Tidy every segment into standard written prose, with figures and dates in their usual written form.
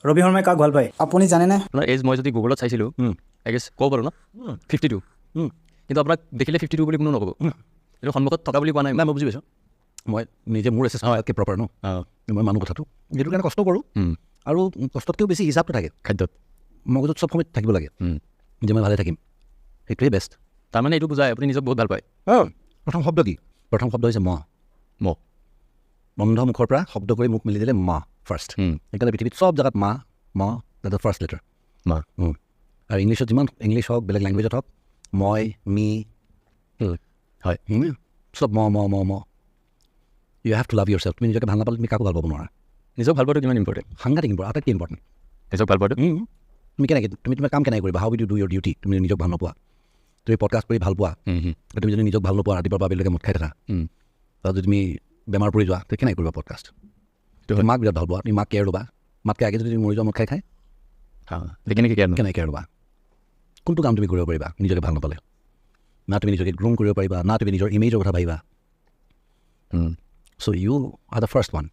ৰবি শৰ্মাই কাক ভাল পায় আপুনি জানেনে? আপোনাৰ এজ মই যদি গুগলত চাইছিলোঁ, I guess ক'ব পাৰোঁ ন, 52। কিন্তু আপোনাক দেখিলে 52 বুলি কোনো নক'ব। এইটো সন্মুখত থকা বুলি কোৱা নাই। নাই, মই বুজি পাইছোঁ। মই নিজে মোৰ এছেছ ইয়াতকৈ প্ৰপাৰ ন, মই মানুহ কথাটো। সেইটো কাৰণে কষ্ট কৰোঁ আৰু কষ্টতকৈও বেছি হিচাপটো থাকে। খাদ্যত মগজুত চব সময়ত থাকিব লাগে যে মই ভালে থাকিম, সেইটোৱে বেষ্ট। তাৰমানে এইটো বুজায় আপুনি নিজক বহুত ভাল পায়। প্ৰথম শব্দ কি? প্ৰথম শব্দ হৈছে ম। ম। বন্ধ মুখৰ পৰা শব্দ কৰি মুখ মেলি দিলে মা ফাৰ্ষ্ট। সেইকাৰণে পৃথিৱীত চব জেগাত মা ম, the first letter মা। আৰু ইংলিছত যিমান ইংলিছ হওক, বেলেগ লেংগুৱেজত হওক, মই, মি, হয়, চব ম ম ম ম। You have to love yourself. তুমি নিজকে ভাল নাপালে তুমি কাকো ভাল পাব নোৱাৰা। নিজক ভাল পোৱাটো কিমান ইম্পৰ্টেণ্ট? সাংঘাতিক ইম্পৰ্টেণ্ট, আটাইতকৈ ইম্পৰ্টেণ্ট। নিজক ভাল পোৱাটো? তুমি কেনেকৈ, তুমি তোমাৰ কাম কেনেকৈ কৰিবা? How will you do your duty? তুমি নিজক ভাল নোপোৱা, তুমি পডকাষ্ট কৰি ভাল পোৱা, তুমি যদি নিজক ভাল নোপোৱা, ৰাতিপুৱাৰ পৰা আবেলিলৈকে মদ খাই থাকা, তাত যদি তুমি বেমাৰ পৰি যোৱা, তুমি কেনেকৈ কৰিবা পডকাষ্ট? তুমি মাক বিৰাট ভাল পোৱা, তুমি মাক কেয়াৰ ল'বা। মাতকৈ আগে যদি তুমি মৰি যোৱা মদ খাই খাই, কেনেকৈ কেয়াৰ? কেনেকৈ কেয়াৰ ল'বা? কোনটো কাম তুমি কৰিব পাৰিবা নিজকে ভাল নাপালে? না তুমি নিজকে গ্ৰুম কৰিব পাৰিবা, না তুমি নিজৰ ইমেজৰ কথা ভাবিবা। So you are the first one.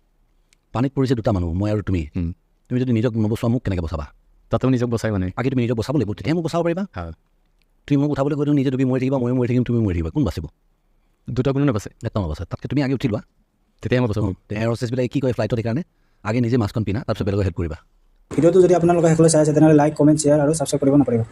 পানীত পৰিছে দুটা মানুহ, মই আৰু তুমি। তুমি যদি নিজক নবচোৱা, মোক কেনেকৈ বচাবা? তাতেও নিজক বচাই মানে আগে তুমি নিজক বচাব লাগিব, তেতিয়াহে মোক বচাব পাৰিবা। তুমি মোক উঠাবলৈ গৈ নিজে ডুবি মৰি থাকিবা, ময়ো মৰি থাকিম, তুমি মৰি থাকিবা, কোন বাচিব? দুটা কোনো নাবাচে। এটা নাবাচে। তাতকৈ তুমি আগে উঠি লোৱা, তেতিয়াহে মই বচাব। এয়াৰ হোষ্টেছবিলাকে কি কয় ফ্লাইটত, সেইকাৰণে আগে নিজে মাস্কখন পিন্ধা, তাৰপিছত বেলেগক হেল্প কৰিবা। ভিডিঅ'টো যদি আপোনালোকে শেষলৈ চাই আছে, তেনেহ'লে লাইক, কমেণ্ট, শ্বেয়াৰ আৰু ছাবস্ক্ৰাইব কৰিব নাপাহৰিব।